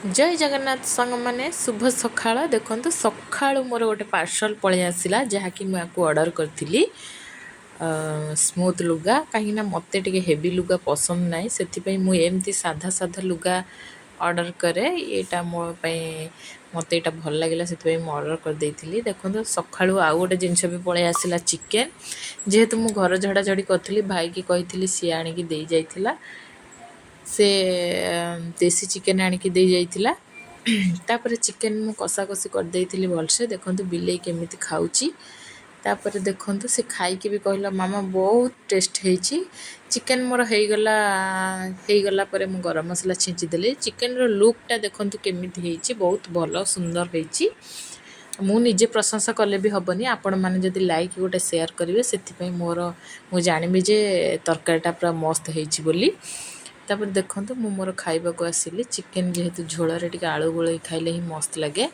ଜୟ ଜଗନ୍ନାଥ ସାଙ୍ଗମାନେ, ଶୁଭ ସକାଳ। ଦେଖନ୍ତୁ, ସକାଳୁ ମୋର ଗୋଟେ ପାର୍ସଲ୍ ପଳେଇ ଆସିଲା, ଯାହାକି ମୁଁ ୟାକୁ ଅର୍ଡ଼ର କରିଥିଲି, ସ୍ମୁଥ୍ ଲୁଗା। କାହିଁକିନା ମୋତେ ଟିକେ ହେଭି ଲୁଗା ପସନ୍ଦ ନାହିଁ, ସେଥିପାଇଁ ମୁଁ ଏମିତି ସାଧା ସାଧା ଲୁଗା ଅର୍ଡ଼ର କରେ। ଏଇଟା ମୋ ପାଇଁ, ମୋତେ ଏଇଟା ଭଲ ଲାଗିଲା, ସେଥିପାଇଁ ମୁଁ ଅର୍ଡ଼ର କରିଦେଇଥିଲି। ଦେଖନ୍ତୁ, ସକାଳୁ ଆଉ ଗୋଟେ ଜିନିଷ ବି ପଳେଇ ଆସିଲା, ଚିକେନ୍। ଯେହେତୁ ମୁଁ ଘର ଝଡ଼ାଝଡ଼ି କରିଥିଲି, ଭାଇକି କହିଥିଲି, ସିଏ ଆଣିକି ଦେଇ ଯାଇଥିଲା। ସେ ଦେଶୀ ଚିକେନ୍ ଆଣିକି ଦେଇ ଯାଇଥିଲା। ତାପରେ ଚିକେନ୍ ମୁଁ କଷାକଷି କରିଦେଇଥିଲି ଭଲସେ। ଦେଖନ୍ତୁ, ବିଲେଇ କେମିତି ଖାଉଛି। ତାପରେ ଦେଖନ୍ତୁ, ସେ ଖାଇକି ବି କହିଲା, "ମାମା, ବହୁତ ଟେଷ୍ଟ ହେଇଛି।" ଚିକେନ୍ ମୋର ହେଇଗଲା। ହେଇଗଲା ପରେ ମୁଁ ଗରମ ମସଲା ଛିଞ୍ଚିଦେଲି। ଚିକେନ୍ର ଲୁକ୍ଟା ଦେଖନ୍ତୁ କେମିତି ହେଇଛି, ବହୁତ ଭଲ ସୁନ୍ଦର ହେଇଛି। ମୁଁ ନିଜେ ପ୍ରଶଂସା କଲେ ବି ହେବନି, ଆପଣମାନେ ଯଦି ଲାଇକ୍ ଗୋଟେ ସେୟାର କରିବେ, ସେଥିପାଇଁ ମୋର ମୁଁ ଜାଣିବି ଯେ ତରକାରୀଟା ପୁରା ମସ୍ତ ହେଇଛି ବୋଲି। ତାପରେ ଦେଖନ୍ତୁ, ମୁଁ ମୋର ଖାଇବାକୁ ଆସିଲି। ଚିକେନ୍ ଯେହେତୁ ଝୋଳରେ ଟିକେ ଆଳୁ ଗୋଳେଇ ଖାଇଲେ ହିଁ ମସ୍ତ ଲାଗେ।